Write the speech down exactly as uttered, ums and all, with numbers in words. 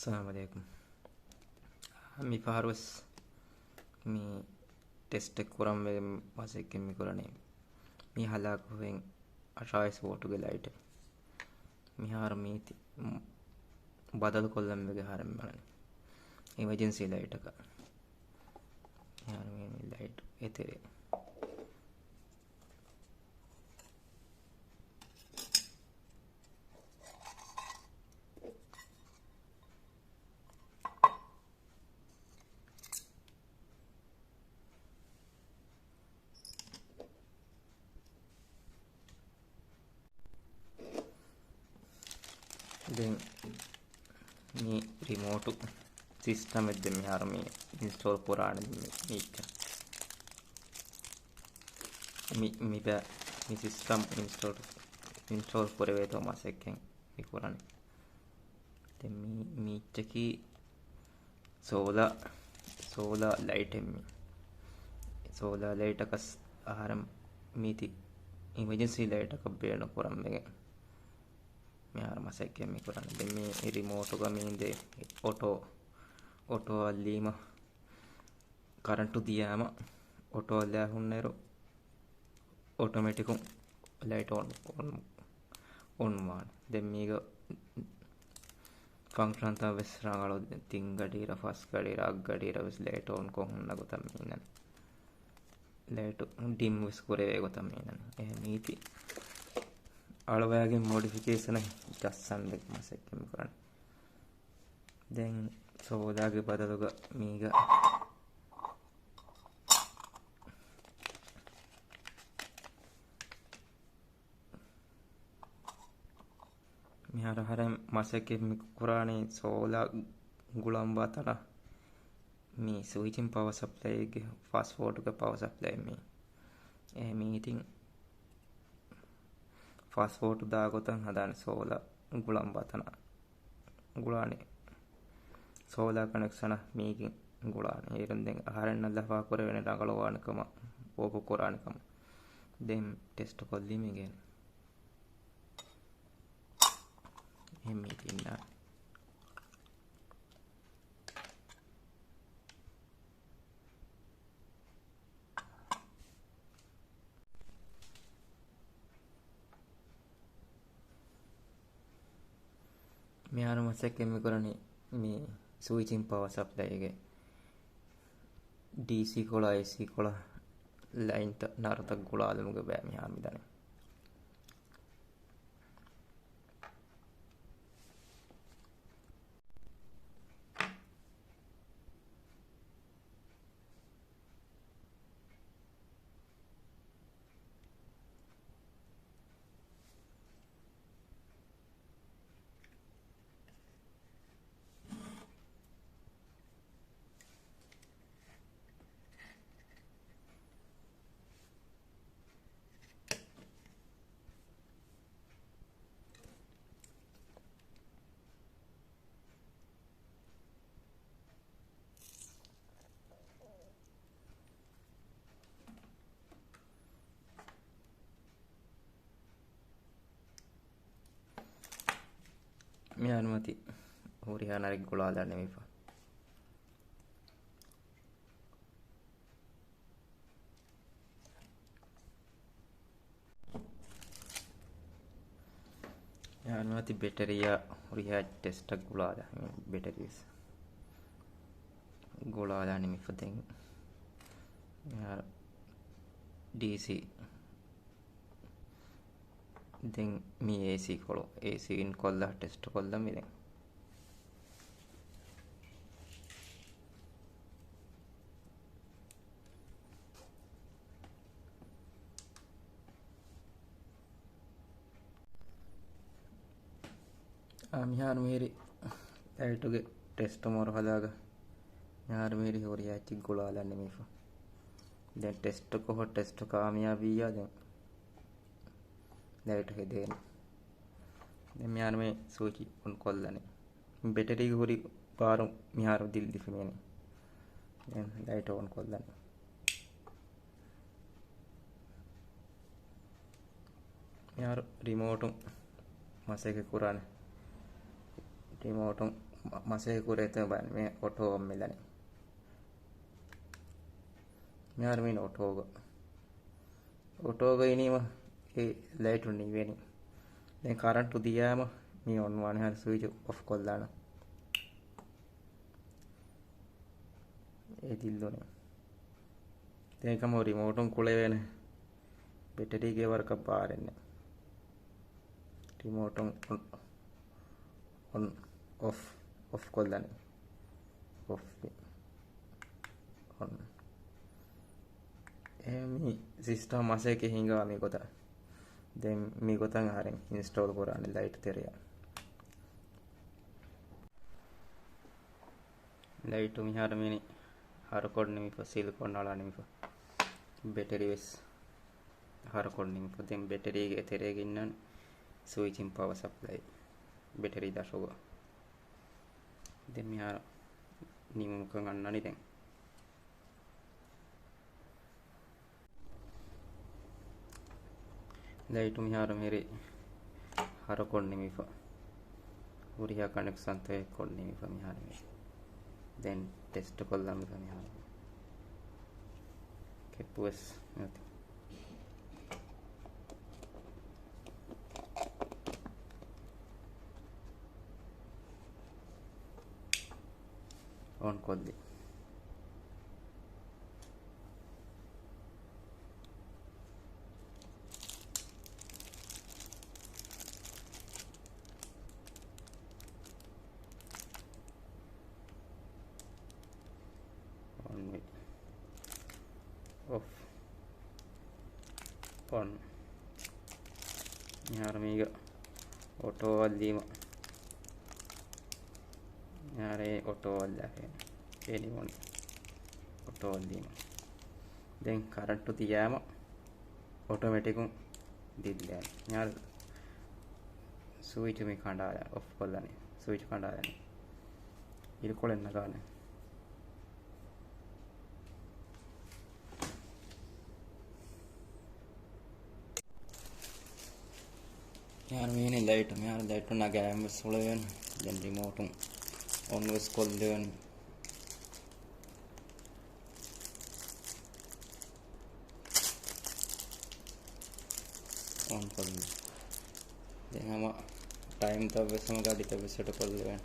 އައްސަލާމު ޢަލައިކުމް. މި ފަހަރުވެސް މި ޓެސްޓެއް ކުރަން ވެގެން މަސައްކަތް މި ކުރަނީ. މި ހަލާކުވެގެން އަށާވީސް ވޯޓުގެ ލައިޓެއް. މިހާރު މީތި ބަދަލު ކޮށްލަން ވެގެން ހަރެއް މަނަނީ އިމަޖެންސީ ލައިޓަކަށް. މިހާރު މި، މި ލައިޓް އެތެރެ. ދެން މި ރިމޯޓު ސިސްޓަމެއް ދެން މިހާރު މި އިންސްޓޯލް ކުރާނެ މި، މީއްޗަށް. މި، މި ބަ-، މި ސިސްޓަމް އިންސްޓޯލް، އިންސްޓޯލް ކުރެވޭތޯ މަސައްކަތް މި ކުރަނީ. ދެން މި، މިއްޗަކީ ސޯލާ، ސޯލާ ލައިޓެއް މި. ސޯލާ ލައިޓަކަސް އަހަރެން މީތި އިމަޖެންސީ ލައިޓަކަށް ބޭނުން ކުރަން ވެގެން މިހާރު މަސައްކަތް މި ކުރަން. ދެން މި ރިމޯޓުގަ މީނދެ އޮޓޯ، އޮޓޯ އައްލީމަ ކަރަންޓު ދިޔާމަ އޮޓޯ އައްލާ ހުންނައިރު އޮޓޮމެޓިކުން ލައިޓް އޮން، އޮން، އޮން ވާނެ. ދެން މީގަ ފަންކްޝަންތައް ވެސް ރަނގަޅު. ތިން ގަޑިއިރަށް، ފަސް ގަޑިއިރަށް، އަށް ގަޑިއިރަށް ވެސް ލައިޓް އޮންކޮށް ހުންނަ ގޮތަށް މީނަން. ލައިޓު ޑިމް ވެސް ކުރެވޭ ގޮތަށް މީނަން. އެހެން މީތި އަޅުވައިގެން މޮޑިފިކޭޝަނެއް ޖައްސަން ދެ މަސައްކަތް މި ކުރަން. ދެން ސޯލާގެ ބަދަލުގަ މީގަ މިހާރު އަހަރެން މަސައްކަތް މި ކުރާނީ ސޯލާ ގުޅަންވާ ތަނަށް މި ސުއިޗިން ޕަވަ ސަޕްލައިގެ ފާސްވޯޑުގެ ޕަވަ ސަޕްލައި މި. އެ މީތިން ފާސްވޯޑު ދާ ގޮތަށް ހަދާނެ ސޯލާ ގުޅަންވާ ތަނަށް ގުޅާނެ. ސޯލާ ކަނެކްޝަނަށް މީގެން ގުޅާނެ. އޭރުން ދެން އަހަރެންނަށް ލަފާ ކުރެވޭނެ ރަނގަޅުވާނެ ކަމަށް، ބޯބޯ ކުރާނެ ކަމަށް. ދެން ޓެސްޓް ކޮށްލީމަ އިނގޭނެ. އެހެން މީތިންނާ. މިހާރު މަސައްކަތް މި ކުރަނީ މި ސުއިޗިން ޕަވަ ސަޕްލައިގެ ޑީސީ ކޮޅާ އޭސީ ކޮޅާ ލައިންތައް ނަރުތައް ގުޅާލުމުގެ ބައި މިހާރު މިދަނީ. މި އަންމަތި ހުރިހާ ނަރެއް ގުޅާލާ ނިމިފަ. އަންމަތި ބެޓަރީއާ ހުރިހާ ޓެސްޓަށް ގުޅާލާ. ބެޓަރީސް ގުޅާލާ ނިމިފަ ދެން ޑީސީ. ދެން މި އޭސީ ކޮޅު، އޭސީ އިން ކޮށްލާ ޓެސްޓް ކޮށްލަމި ދެން. އާ، މިހާރު މިހިރި ލައިޓުގެ ޓެސްޓް މަރުހަލާގަ މިހާރު މިހިރި ހުރިހާ އެއްޗެއް ގުޅާލަން ނިމިފަ. ދެން ޓެސްޓް ކޮށް ޓެސްޓް ކާމިޔާބީއާ ދެން ލައިޓް ހެދޭނެ. ދެން މިހާރު މި ސުއިޗް އޮން ކޮށްލަނީ. ބެޓަރީގެ ހުރި ބާރު މިހާރު ދިލް ދިފިމޭނެ. ދެން ލައިޓް އޮން ކޮށްލަނީ. މިހާރު ރިމޯޓުން މަސައްކަތް ކުރާނެ. ރިމޯޓުން މަ-، މަސައްކަތް ކުރޭތޯ ބަލަން. މި އޮޓޯ އޮން މިދަނީ. މިހާރު މީން އޮޓޯގަ. އޮޓޯގަ އިނީމަ އެ ލައިޓު ނިވޭނީ. ދެން ކަރަންޓު ދިޔާމަ މީ އޮން ވާނެ. ހަރު ސުއިޗު އޮފް ކޮށްލާނަ. އެ ދިއްލުނީ. ދެން އެކަމު ރިމޯޓުން ކުޅެވޭނެ. ބެޓެރީގެ ވަރަކަށް ބާރެއް ނެތް. ރިމޯޓުން އޮން، އޮން، އޮފް، އޮފް ކޮށްލަނީ. އޮފް، އޮން. އެ މި ސިސްޓަމް މަސައްކަތް ހިނގާ މި ގޮތަށް. ދެން މި ގޮތަށް އަހަރެން އިންސްޓޯލް ކުރާނެ ލައިޓް ތެރެއަށް. ލައިޓު މިހާރު މިނި ހަރުކޮށް ނިމިފަ، ސީލްކޮށް ނަޅާ ނިމިފަ. ބެޓެރީ ވެސް ހަރުކޮށް ނިމިފަ. ދެން ބެޓެރީގެ ތެރޭގަ އިންނާނެ ސުއިޗިން ޕަވަ ސަޕްލައި. ބެޓެރީ ދަށުގަ. ދެން މިހާރު ނިމުމުކަން އަންނަނީ ދެން. ލައިޓު މިހާރު މިހިރީ ހަރުކޮށް ނިމިފަ. ހުރިހާ ކަނެކްޝަންތައް ކޮށް ނިމިފަ މިހާރު މި. ދެން ޓެސްޓް ކޮށްލަން މިފަ މިހާރު. ކެޕް ވެސް ނެތި. އޮން ކޮށްލި. އޮން ވި. އޮފް. އޮން. މިހާރު މީގަ އޮޓޯ އައްލީމަ. މިހާރު އޮޓޯ އައްލާފަ. އެ ނިމުނީ. އޮޓޯ އައްލީމަ. ދެން ކަރަންޓު ދިޔާމަ އޮޓޯމެޓިކުން ދިއްލޭނެ. މިހާރު ސުއިޗު މި ކަނޑާލާ، އޮފް ކޮށްލަނީ. ސުއިޗު ކަނޑާލަނީ. އިރުކޮޅެއް ނަގާނެ. މިހާރު މީނެ ލައިޓު، މިހާރު ލައިޓު ނަގާ އެއްވެސް ހުޅެވޭނެ. ދެން ރިމޯޓުން އޮން ވެސް ކޮށްލެވޭނެ. އޮން ކޮށްލި. ދެން ހަމަ ޓައިމްތައް ވެސް ހަމަ ގަޑިތައް ވެސް ސެޓް ކޮށްލެވޭނެ.